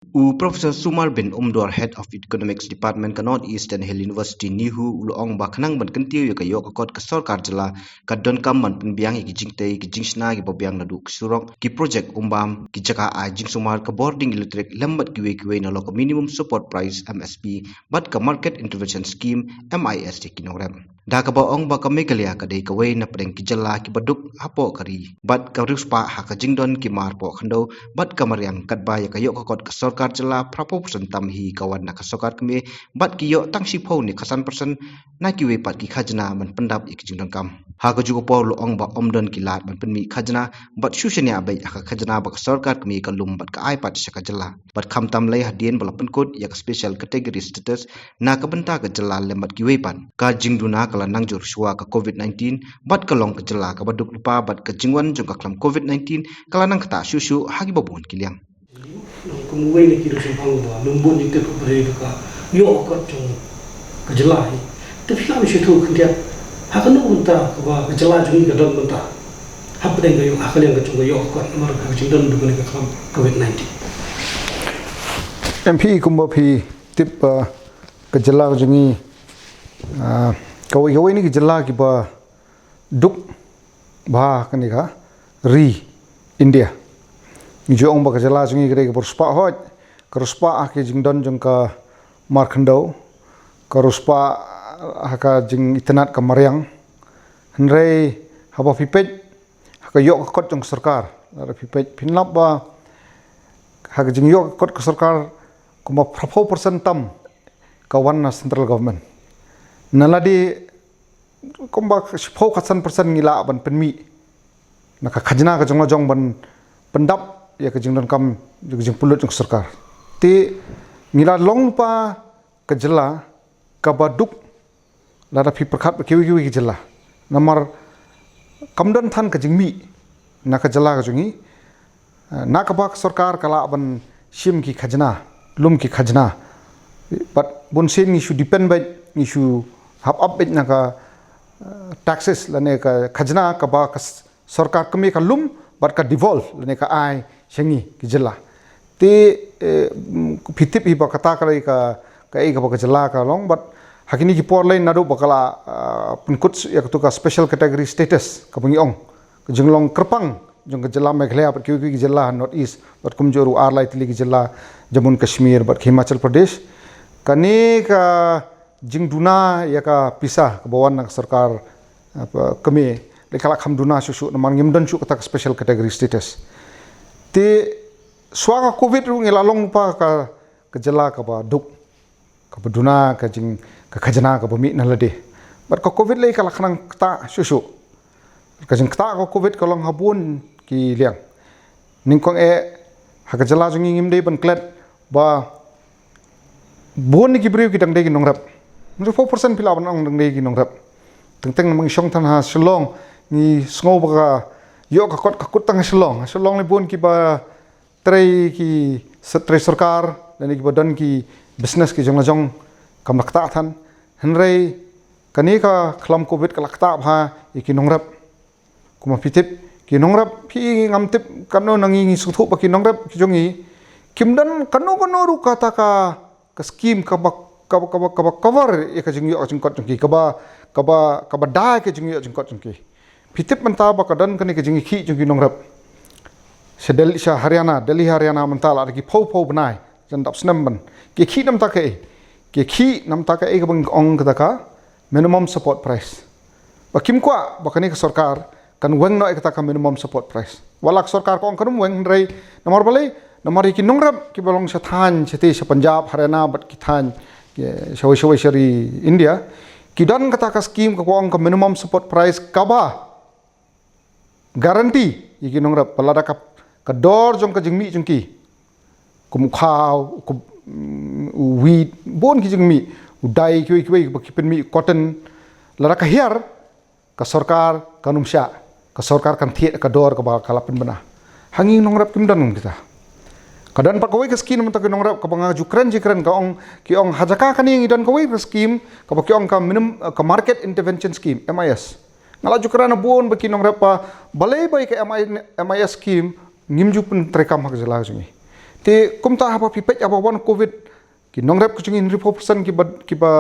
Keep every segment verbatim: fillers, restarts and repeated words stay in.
U Professor Sumar bin Umdor, Head of Economics Department ka North Eastern Hill University, NEHU, u la ong ba khnang ban kyntiew ïa ka ïoh ka kot ka sorkar jylla, ka donkam ban pynbiang ïa ki jingtei, ki jingshna kiba biang naduh ki surok, ki projek umbam, ki jaka ai jingsumar, ka bording elektrik, lem bad kiwei kiwei, nalor ka minimum support price, M S P, bad ka market intervention scheme, M I S, ïa ki nongrep. Da kaba ong ba ka Meghalaya ka dei kawei na pdeng ki jylla kiba duk hapoh ka ri bad ka riewspah ha ka jingdon ki mar poh khyndew bad ka mariang, katba ïa ka ïoh ka kot ka sorkar jylla, phra phew percent tam hi ka wan na ka sorkar kmie bad ki ïoh tang shiphew ne khatsan percent na kiwei pat ki khajna ban pyndap ïa ki jingdonkam. Ha kajuh ka por u la ong ba ym don ki lad ban pynmih khajna bad shu shaniah beit ha ka khajna ba ka sorkar kmie ka lum bad ka ai pat sha ka jylla. Bad khamtam lei hadien ba la pynkut ïa ka special category status na ka bynta ka jylla lem bad kiwei pat, ka jingduna ka la nang jur shuwa ka COVID nineteen bad ka long ka jylla kaba duk lypa bad ka jingwan jong ka khlam COVID nineteen ka la nang ktah shuh shuh ha kiba bun ki liang. Kum uwei na ki riew shemphang ba ym bun jingtip ba dei ka ïoh ka kot jong ka jylla hi. Te phi lah ban shu ïathuh khyndiat ha kano ka bynta kaba ka jylla jong ngi ka don bynta hapdeng ka ïoh, ha ka liang ka jong ka ïoh ka kot namar ka jingdon jong kane ka khlam COVID nineteen. Em, phi kumba phi tip ba ka jylla ka jong ngi, ah, kawei kawei na ki jylla kiba duk bha ha kane ka ri India. Ngi ju ong ba ka jylla jong ngi ka dei kaba riewspah hooid, ka riewspah ha ka jingdon jong ka mar khyndew, ka riewspah ha ka jingitynnad ka mariang. Hynrei haba phi peit ha ka ïoh ka kot jong ka sorkar, lada phi peit phin lap ba ha ka jingïoh ka kot ka sorkar kumba phra phew percent tam ka wan na central government. Nalade kumba shiphew khatsan percent ngi lah ban pynmih na ka khajna ka jong la jong ban pyndap ïa ka jingdonkam, ïa ka jingpynlut jong ka sorkar. Te ngi la long pa ka jylla kaba duk lada phi pyrkhat bad kiwei kiwei ki jylla. Namar kam don than ka jingmih na ka jylla ka jong ngi, eh, na kaba ka sorkar ka lah ban shim ki khajna, lum ki khajna. Bad bun sien ngi shu depend beit, ngi shu hap ap beit na ka, eh, taxes lane ka khajna kaba ka s-, sorkar kmie ka lum bad ka devolve lane ka ai sha ngi ki jylla. Te, eh, mm, phi tip hi ba kata ka dei ka, kaei kaba ka jylla ka long, bad ha kine ki por lei naduh ba ka la, ah, pynkut ïa katu ka special category status kaba ngi ong, ka jinglong kyrpang jong ka jylla Meghalaya bad kiwei kiwei ki jylla ha North East bad kumjuh ruh ar lai tylli ki jylla Jammu and Kashmir bad ka Himachal Pradesh. Kane ka jingduna ïa ka pisa kaba wan na ka sorkar, apa, kmie, lei ka la kham duna shuh shuh namar ngim don shuh kata ka special category status. Te shuwa ka COVID ruh ngi la long pa ka, ka jylla kaba duk, kaba duna ka jing, ka khajna kaba mih na lade. Bad ka COVID lei ka la khnang ktah shuh shuh. Ka jingktah ka COVID ka long ha bun ki liang. Nyngkong eh, ha ka jylla jong ngi ngim dei ban klet ba bun na ki briew ki dang dei ki nongrep. Hynriew phew percent phi lah ban ong dang dei ki nongrep. Teng teng namar ngi shong than ha Shillong, ngi sngew ba ka ïoh ka kot ka kut tang ha Shillong. Ha Shillong lei bun kiba trei ki s-, trei sorkar lane kiba don ki business ki jong la jong, kam la ktah than. Hynrei kane ka khlam COVID ka la ktah bha ïa ki nongrep. Kumba phi tip, ki nongrep, phi, ngam tip katno na ngi ngi sngewthuh ba ki nongrep ki jong ngi kim don kano kano ruh kata ka, ka scheme kaba, kaba, kaba, kaba cover ïa ka jingïoh ka jingkot jong ki, kaba, kaba, kaba da ïa ka jingïoh jingkot jong ki. Phi tip mynta ba ka don kane ka jingïakhih jong ki nongrep sha Delhi, sha Haryana, Delhi Haryana mynta la da ki phew phew bnai, jan dap snem ban. Ki ïakhih namar kaei? Ki ïakhih namar kaei kaba ngi ong kata ka minimum support price. Ba kim kwah ba kane ka sorkar kan weng noh ïa kata ka minimum support price. Wat la ka sorkar ka ong kan ym weng, hynrei namar balei? Namar ïa ki nongrep kiba long sha thaiñ shatei sha Punjab, Haryana bad ki thaiñ, ki, shawei shawei sha ri India, ki don kata ka scheme kaba ong ka minimum support price kaba guarantee ïa ki nongrep ba lada ka, ka dor jong ka jingmih jong ki, kum u khaw, kum, mm, u wheat, bun ki jingmih, u dai, kiwei kiwei ba ki pynmih, cotton, lada ka hiar, ka sorkar kan ym shah, ka sorkar kan thied ka dor kaba ka la pynbna. Ha ngi nongrep kim don kita. Ka don pat kawei ka scheme namar ki nongrep kaba nga ju kren ju kren, ka ong, ki ong ha jaka kane ngi don kawei ka scheme kaba ki ong ka minim-, ka market intervention scheme, M I S. Nga la ju kren ha bun ba ki nongrep ba balei ba ïa ka M I, M I S scheme ngim ju pyntreikam ha ka jylla jong ngi. Te kumta haba phi peit haba wan covid, ki nongrep ka jong ngi hynriewphew percent kiba, kiba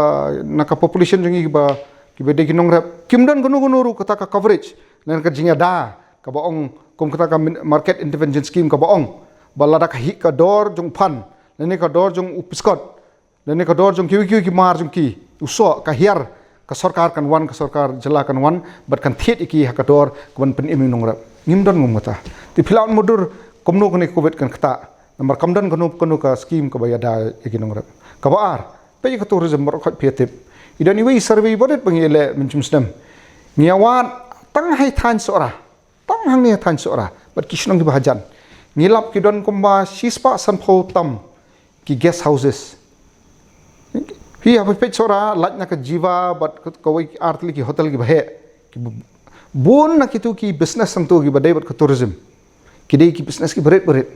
na ka population jong ngi kiba, kiba dei ki nongrep. Kim don kano kano ruh kata ka coverage lane ka jingïada kaba ong kum kata ka min-, market intervention scheme kaba ong ba lada ka hi ka dor jong u phan lane ka dor jong u piskot lane ka dor jong kiwei kiwei ki mar jong ki, u soh ka hiar, ka sorkar kan wan, ka sorkar jylla kan wan bad kan thied ïa ki ha ka dor kaban pynim ïa u nongrep. Ngim don kum kata. Te phi lah ban mutdur kumno kane ka covid kan ktah. Namar kam don kano kano ka scheme kaba ïada ïa ki nongrep. Kaba ar, peit ïa ka tourism, baroh khoit phi ïa tip. I don iwei i survey ba rit ba ngi ïaleh mynjur snem. Ngi ïa wad tang ha i thaiñ Sohra, tang hangne ha i thaiñ Sohra bad ki shnong kiba hajan. Ngi lap ki don kumba shispah sanphew tam ki guest houses. Phi haba peit Sohra, lait na ka Jiva bad ka, kawei ar tylli ki hotel kiba heh, kiba bun na kitu ki business hangtu kiba dei bad ka tourism. Ki dei ki business kiba rit ba rit.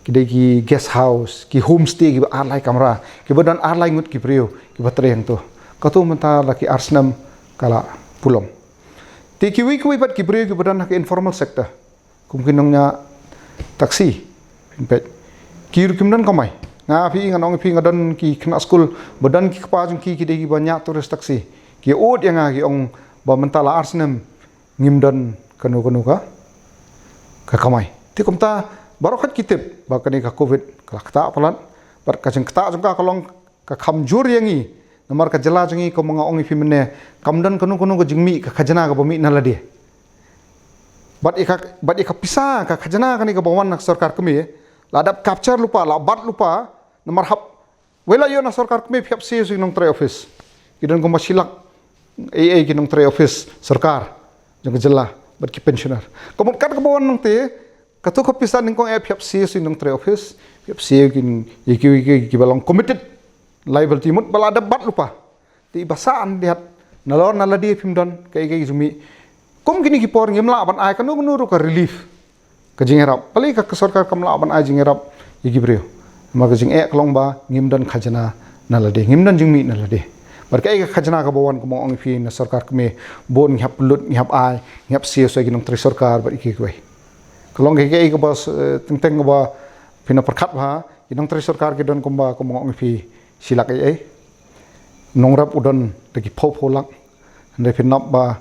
Ki dei ki guest house, ki homestay kiba ar lai kamra, kiba don ar lai ngut ki briew kiba trei hangtu. Katu mynta la ki ar snem ka la pulom. Te kiwei kiwei pat ki briew kiba don ha ka informal sector, kum ki nongñiah taxi, phin peit, ki ruh kim don kamai. Nga phi, ngan ong ïa phi, nga don ki khynnah skul ba don ki kpa jong ki, ki dei kiba ñiah tourist taxi. Ki ud ïa nga, ki ong ba mynta la ar snem ngim don kano kano ka, ka kamai. Te kumta baroh khoit ki tip ba kane ka covid ka la ktah palat. Bad ka jingktah jong ka ka long ka kham jur ïa ngi. Namar ka jylla jong ngi, kum nga ong ïa phi mynne, kam don kano kano ka jingmih ka khajna kaba mih na lade. Bad ïa ka, bad ïa ka pisa ka khajna kane kaba wan na ka sorkar kmie, la dep capture lypa, la bat lypa. Namar hap, wei la ïoh na sorkar kmie, phi hap siew sha ki nongtrei office. Ki don kumba shi lak ei ei ki nongtrei office sorkar jong ka jylla bad ki pensioner. Ka mut kat kaba wan nangte, katu ka pisa nyngkong eh phi hap siew sha ki nongtrei office, phi hap siew ki, ïa ki, ki, kiba long committed liability, mut ba la dep bat lypa. Te iba sah hangta nalor na lade phim don kaei kaei ka jingmih. Kum kine ki por ngim lah ban ai kano kano ruh ka relief, ka jingïarap. Balei ka, ka sorkar kam lah ban ai jingïarap ïa ki briew? Namar ka jingeh ka long ba ngim don khajna na lade, ngim don jingmih na lade. Bad kaei ka khajna kaba wan, kum nga ong ïa phi, na sorkar kmie, bun ngi hap pynlut, ngi hap ai, ngi hap siew sha ki nongtrei sorkar bad kiei kiei. Ka long kaei kaei kaba s-, eh, teng teng kaba phin ïa pyrkhat bha. Ki nongtrei sorkar ki don kumba, kum nga ong ïa phi, shi lak ei ei. Nongrep u don da ki phew phew lak. Hynrei phin nap ba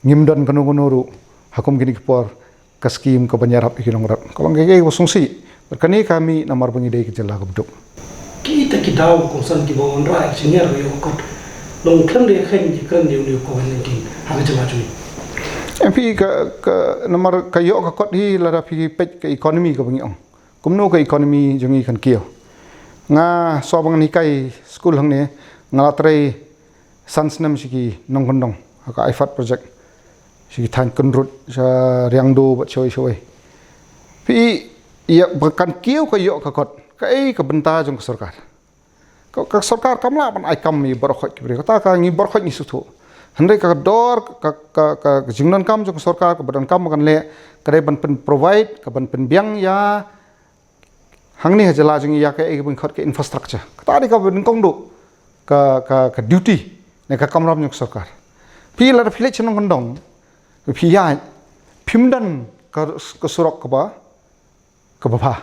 ngim don kano kano ruh ha kum kine ki por ka scheme kaban ïarap ïa ki nongrep. Ka long kaei kaei kaba sngewsih. Bad kane ka mih namar ba ngi dei ka jylla kaba duk. Kita ki daw kongsan kiba wanrah ïa ka jingïar ïa ka kot, long khlem da ïakren, ïakren ïa une u covid nineteen ha ka jylla jong ngi. Em phi, ka, ka, namar ka ïoh ka kot hi, lada phi peit ka economy kaba ngi ong, kumno ka economy jong ngi kan kiew. Nga, shuwa ba ngan hikai skul hangne, nga la trei san snem sha ki nongkyndong ha ka IFAD project, sha ki thaiñ Kynrut, sha Riangdo bad shawei shawei. Phi, ïa ba kan kiew ka ïoh ka kot, kaei ka bynta jong ka sorkar? Ka, ka sorkar kam lah ban ai kam ïa baroh khoit ki briew. Kata ka ngi baroh khoit ngi sngewthuh. Hynrei ka dor, ka, ka, ka, ka jingdonkam jong ka sorkar, kaba donkam ba kan leh, ka dei ban pyn-provide, ka ban pynbiang ïa hangne ha jylla jong ngi ïa kaei kaba ngi khot ka infrastructure. Kata dei kaba nyngkong duh ka, ka, ka duty ne ka kamram jong ka sorkar. Phi, lada phi leit sha nongkyndong, phi ïaid, phim don ka, ka surok kaba, kaba bha.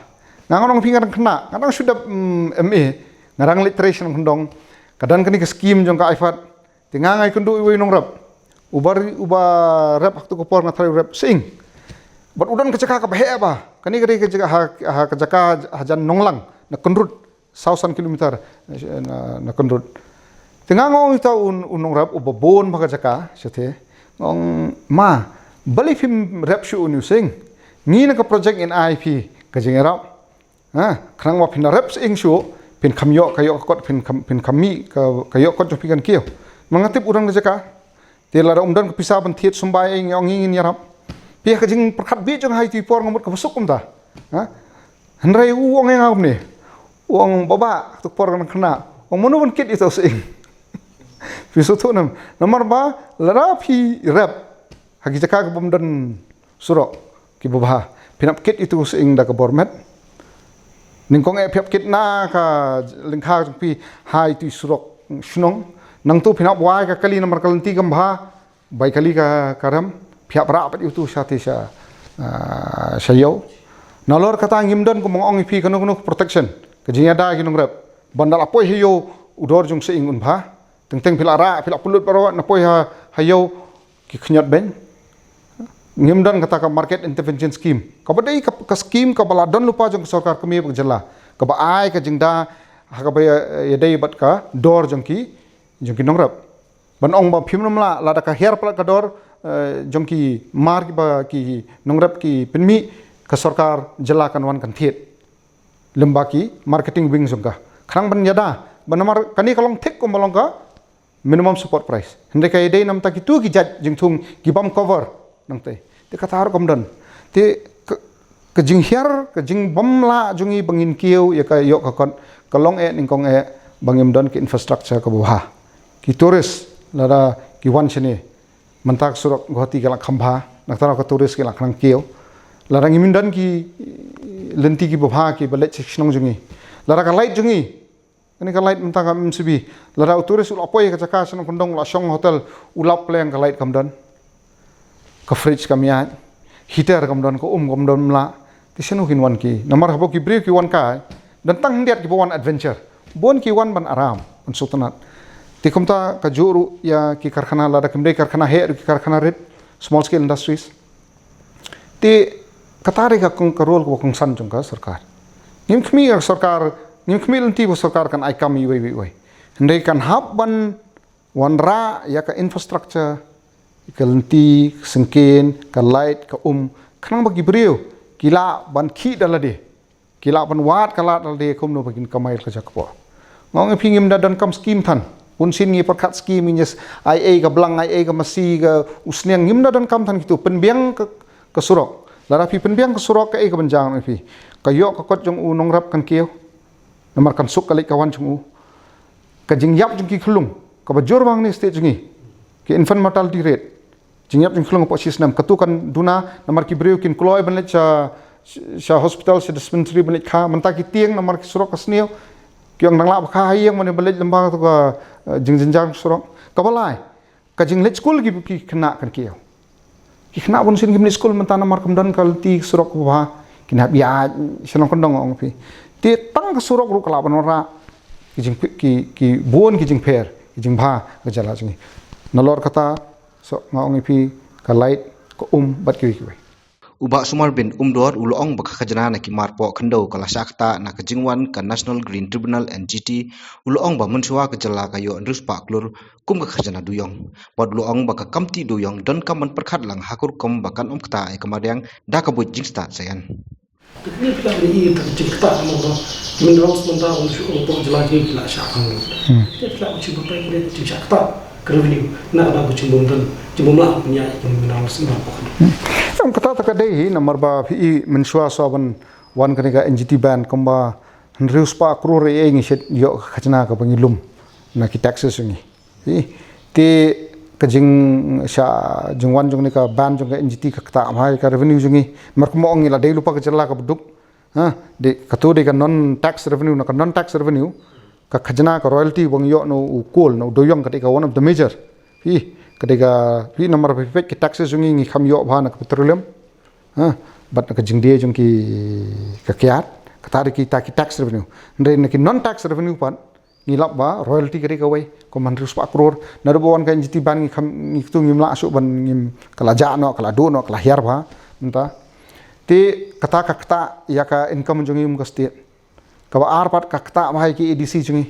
Nga, nga ong ïa phi, nga dang khynnah, nga dang shu dep, mm, M A, nga dang leit trei sha nongkyndong, ka don kane ka scheme jong ka IFAD. Te nga, nga ïakynduh ïa uwei u nongrep. Uba ri-, uba rep ha katu ka por, nga tharai u rep Sying. Bad u don ka jaka kaba heh bha. Kane ka dei ka jaka ha, ha ka jaka hajan Nonglang na Kynrut, saw san kilometer na, na Kynrut. Te nga, nga ong ïa uta u, u nongrep uba bun bha ka jaka, shatei. Nga ong, "Ma, balei phim rep shuh une u Sying? Ngi na ka project ngin ai phi ka jingïarap. Ha, khnang ba phin rep Sying shuh, phin kham ïoh ka ïoh ka kot, phin kham, phin kham mih ka, ka ïoh kot jong phi kan kiew." Ma, nga tip u don ka jaka. Te lada um don ka pisa ban thied symbai, ngi ong ngi ngin ïarap. Phi, ha ka jingpyrkhat bieit jong nga ha itu i por nga mut kaba suk kumta. Ha? Hynrei u ong ïa nga kumne. U ong, "Baba, ha katu ka por nga dang khynnah, ong mano ban kit ïa uta u Sying?" Phi sngewthuh ne em? Namar ba lada phi rep ha ki jaka kaba ym don surok kiba bha, phin hap kit ïa uta u Sying da ka bor met. Nyngkong eh phi hap kit na ka lyngkha jong phi ha itu i surok shnong. Nangtu phin hap wai ka kali namar ka lynti kam bha. Bai kali ka, ka rem, phi hap rah pat ïa utu shatei sha, ah, sha ïew. Nalor kata ngim don, kumba nga ong ïa phi, kano kano ka protection, ka jingïada ki nongrep. Ban da la poi ha ïew, u dor jong sying un bha. Teng teng phi la rah, phi la pynlut baroh, na poi ha, ha ïew, ki khñiot beiñ. Ngim don kata ka market intervention scheme, kaba dei ka, ka scheme kaba la don lypa jong ka sorkar kmie bad ka jylla, kaba ai ka jingda ha kaba ïa, ïadei bad ka dor jong ki, jong ki nongrep. Ban ong ba phim lah, lada ka hiar palat ka dor, eh, jong ki mar kiba ki nongrep ki pynmih, ka sorkar jylla kan wan kan thied lem bad ki marketing wing jong ka, khnang ban ïada. Ba namar kane ka long thik kumba long ka minimum support price. Hynrei ka ïadei na bynta kito ki jait jingthung ki bym cover nangta. Te kata ruh kam don. Te ka, ka jinghiar, ka jingbym lah jong ngi ba ngin kiew ïa ka ïoh ka kot, ka long eh nyngkong eh ba ngim don ki infrastructure kaba bha. Ki tourist lada ki wan shane, mynta ka surok Guwahati ka la kham bha, na kata ka tourist ki la khnang kiew. Lada ngim don ki lynti kiba bha kiba leit sha ki shnong jong ngi, lada ka light jong ngi, kane ka light mynta ka M C B, lada u tourist u la poi ka jaka shnong kyndong, u la shong hotel, u lap pleng, ka light kam don, ka fridge kam ïaid, heater kam don, ka um kam don, mla. Te shano kin wan ki? Namar haba ki briew ki wan kai, don tang khyndiat kiba wan adventure, bun ki wan ban aram, ban sngewtynnat. Te kumta kajuh ruh ïa ki karkhana, lada kim dei karkhana heh ruh, ki karkhana rit, small scale industries. Te kata dei ka kong-, ka role kaba kongsan jong ka sorkar. Ngim khmih ka sorkar, ngim khmih lynti ba sorkar kan ai kam iwei iwei iwei. Hynrei kan hap ban wanrah ïa ka infrastructure, ka lynti, ka syngkien, ka light, ka um, khnang ba ki briew ki lah ban khih da lade, ki lah ban wad ka lad da lade kumno ba kin kamai ka jaka kpoh. Nga ong ïa phi, ngim da donkam scheme than. Bunsien ngi pyrkhat scheme, ngi ïa ai ei ka blang, ai ei ka masi, ka u sniang, ngim da donkam than kito. Pynbiang ka, ka surok. Lada phi pynbiang ka surok, kaei kaban jia ong ïa phi? Ka ïoh ka kot jong u nongrep kan kiew. Namar kan suk ka leit ka wan jong u. Ka jingïap jong ki khyllung kaba jur bha hangne state jong ngi, ki infant mortality rate, jingïap jong ki khyllung hapoh shi snem, katu kan duna namar ki briew kin kloi ban leit sha, sha hospital, sha dispensary ban leit kha. Mynta ki tieng namar ki surok ka sniew, ki ong dang lah ba kha ha ïing, mane ban leit lem bad katu ka, eh, jingjynjar surok. Kaba lai, ka jingleit skul ki, ki khynnah kan kiew. Ki khynnah bunsien kim leit skul mynta namar kam don ka lynti surok kaba bha. Kin hap ïaid shnong kyndong, ong ïa phi. Te tang ka surok ruh ka lah ban wanrah ki jing, ki, ki bun ki jingpher, ki jingbha ka jylla jong ngi. Nalor kata, so nga ong ïa phi, ka light, ka um bad kiwei kiwei. U Bah Sumarbin Umdor u la ong ba ka khajna na ki marpoh khyndew ka la shah ktah na ka jingwan ka National Green Tribunal, N G T. U la ong ba mynshuwa ka jylla ka ïoh hynriew spah klur kum ka khajna dewïong. Bad u la ong ba ka kamti dewïong donkam ban pyrkhat lang ha ka rukom ba kan ym ktah ïa ka mariang da ka buit jingstad saian. Te phi la ïohi ïa ka jingktah namar ba ki minerals mynta, ong shu ong, hapoh jylla jong ngi ki la shah khang lut. Hmm. Te phi la ïohi ba phi, ka jingshah ktah ka revenue na ka daw ka jingbym don, jingbym lah ban pynïaid ïa ki minerals mynta hapoh. Hmm. Em, kata ta ka dei hi namar ba phi i mynshuwa shuwa ban wan kane ka N G T ban, kumba hynriew spah klur ei ei ngi shait ïoh ka khajna kaba ngi lum na ki taxes jong ngi. Hi, te ka jingshah, jingwan jong kane ka ban jong ka N G T ka ktah bha ïa ka revenue jong ngi. Namar kumba ong, ngi la dei lypa ka jylla kaba duk. Ha, dei, katu dei ka non tax revenue, na ka non tax revenue, ka khajna, ka royalty ba ngi ïoh na u coal, na u dewïong, ka dei ka one of the major. Hi, ka dei ka, hi, namar ba phi peit ki taxes jong ngi, ngi kham ïoh bha na ka petroleum. Ha, bad na ka jingdie jong ki, ka kiad, kata dei kita ki tax revenue. Hynrei na ki non tax revenue pat, ngi lap ba royalty ka dei kawei, kumba hynriew spah klur. Naduh ba wan ka N G T ban ngi kham, ngi katu ngim lah shuh ban, ngim, ka la jah noh, ka la duh noh, ka la hiar bha mynta. Te kata ka ktah ïa ka income jong ngi kum ka state. Kaba ar pat, ka ktah bha ïa ki A D C jong ngi.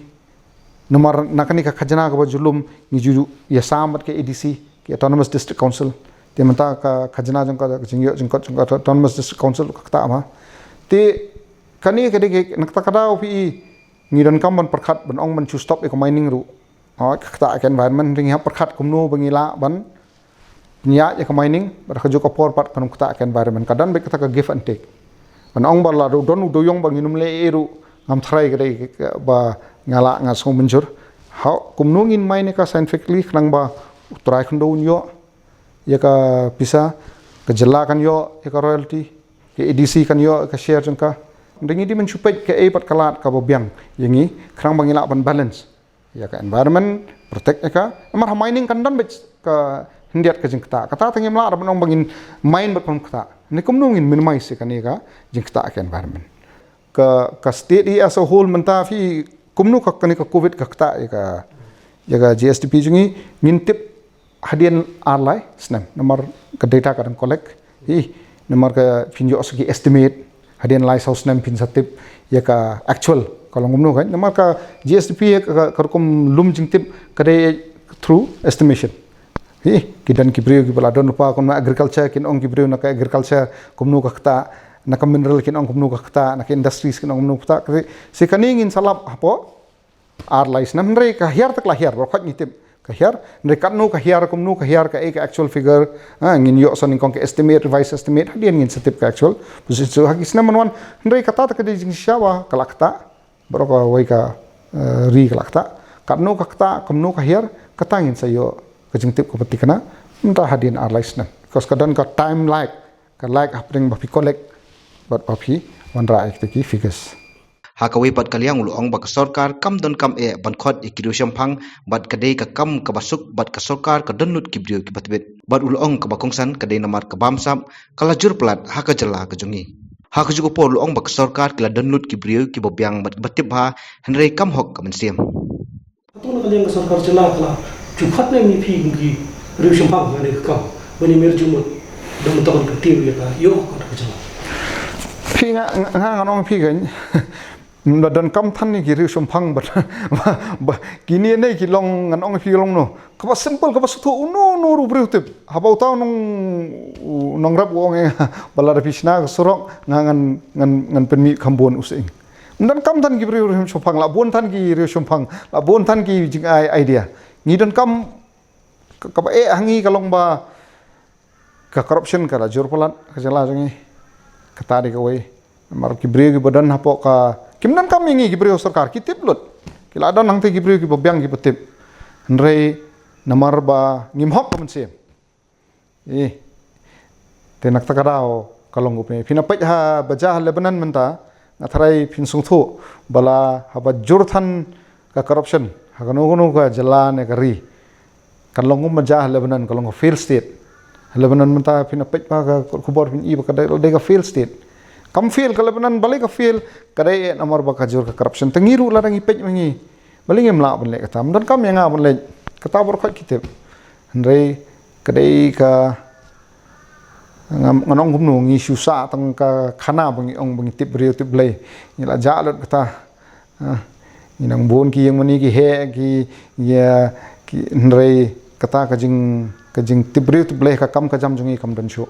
Namar na kane ka khajna kaba ju lum, ngi ju ïasam bad ki A D C, ki Autonomous District Council. Te mynta ka khajna jong ka, ka jingïoh jingkot jong ka Autonomous District Council ka ktah bha. Te kane ka dei ka, na kata ka daw phi i, ngi donkam ban pyrkhat, ban ong ban shu stop ïa ka mining ruh, oh, ka ktah ïa ka environment. Ngi hap pyrkhat kumno ba ngi lah ban pynïaid ïa ka mining, bad ha kajuh ka por pat kan ym ktah ïa ka environment. Ka don beit kata ka give and take. Ban ong ba lada don u dewïong ba ngin ym leh ei ei ruh, ngam tharai ka dei ka, ka, ba nga lah, nga sngew mynjur. Hooid, kumno ngin mine ïa ka scientifically khnang ba u trai khyndew un ïoh ïa ka pisa, ka jylla kan ïoh ïa ka royalty, ka A D C kan ïoh ïa ka share jong ka. Hynrei ngi dei ban shu peit kaei pat ka lad kaba biang ïa ngi, khnang ba ngi lah ban balance ïa ka environment, protect ïa ka. Namar ha mining kan don beit ka, Khyndiat ka jingktah. Kata te ngim lah ban ong ba ngin main bad kumno ktah. Hynrei kumno ngin minimize ïa kane ka jingktah ka environment. Ka, ka state hi as a whole mynta phi kumno ka kane ka covid ka ktah ïa ka, ïa ka G S D P jong ngi, ngin tip hadien ar lai snem. Namar ka data ka dang collect hi. Namar ka phin ïoh sa ki estimate, hadien lai saw snem phin sa tip ïa ka actual ka long kumno kan. Namar ka G S D P ka, ka rukom lum jingtip ka dei through estimation. Hi, ki don ki briew kiba la don lypa, kumno agriculture kin ong ki briew na ka agriculture kumno ka ktah, na ka mineral kin ong kumno ka ktah, na ka industries kin ong kumno ka ktah. Ka, si kane ngin sa lap hapoh ar lai snem, hynrei ka hiar te ka la hiar, baroh khoit ngi tip ka hiar, hynrei katno ka hiar, kumno ka hiar, kaei ka actual figure, ha, ngin ïoh sa nyngkong ka estimate, revised estimate, hadien ngin sa tip ka actual position. So ha ki snem ban wan, hynrei kata te ka dei jingshisha ba ka la ktah, baroh kawei ka, eh, ri ka la ktah. Katno ka ktah, kumno ka hiar, kata ngin sa ïoh ka jingtip kaba tikna mynta hadien ar lai snem. Because ka don ka time lag, ka lag hapdeng ba phi collect bad ba phi wanrah ïa kita ki figures. Ha kawei pat ka liang u la ong ba ka sorkar kam donkam eh ban khot ïa ki riewshemphang bad ka dei ka kam kaba suk bad ka sorkar ka don lut ki briew kiba tbit. Bad u la ong kaba kongsan ka dei namar ka bamsap ka la jur palat ha ka jylla ka jong ngi. Ha kajuh ka por u la ong ba ka sorkar ki la don lut ki briew kiba biang bad kiba tip bha, hynrei kam hok ka mynsiem. Hato na ka liang ka sorkar jylla ka la ju khot ne em ïa phi kum ki riewshemphang ha kane ka kam ban ïa mih jingmut da mynta ban kyntiew ïa ka ïoh ka jylla? Phi nga, nga, nga ngan ong phi kan. Ym da donkam than ïa ki riewshemphang bad, ba, ba, kine ne ki long, ngan ong phi long no. Kaba simple, kaba sngewthuh, uno uno ruh u briew u tip. Haba uta u nong, u nongrep u ong ïa nga ba lada phi shna ka surok, nga ngan, ngan, ngan pynmih kham bun u sying. Ym donkam than ki briew riewshemphang, la bun than ki riewshemphang, la bun than ki jingai idea. Ngi donkam ka, kaba eh ha ngi ka long ba ka corruption ka la jur palat ha ka jylla jong ngi. Kata dei kawei. Namar ki briew kiba don hapoh ka, kim donkam ïa ngi ki briew sorkar, ki tip lut. Ki la don hangtei ki briew kiba biang kiba tip. Hynrei namar ba ngim hok ka mynsiem. Eh. Te na kata ka daw ka long kumne. Phin ïa peit ha ba jia ha Lebanon mynta, nga tharai phin sngewthuh ba la haba jur than ka corruption ha kano kano ka jylla ne ka ri. Kan long kumba jia ha Lebanon, ka long ka fail state. Ha Lebanon mynta phin ïa peit ba ka khubor phin i ba ka dei, dei ka fail state. Kam fail ka Lebanon, balei ka fail, ka dei namar ba ka jur ka corruption. Te ngi ruh lada ngi peit ma ngi, balei ngim lah ban leh kata. Ym donkam ïa nga ban leh kata, baroh khoit ki tip. Hynrei ka dei ka, ngan, ngan ong kumno, ngi shu sah tang ka khana ba ngi ong ba ngi tip briew tip Blei. Ngi la jah lut kata. Ah, ngi nang bun ki ïing mane ki heh ki, ïa, ki, hynrei kata ka jing, ka jingtip briew tip Blei ka kam ka jam jong ngi kam don shuh.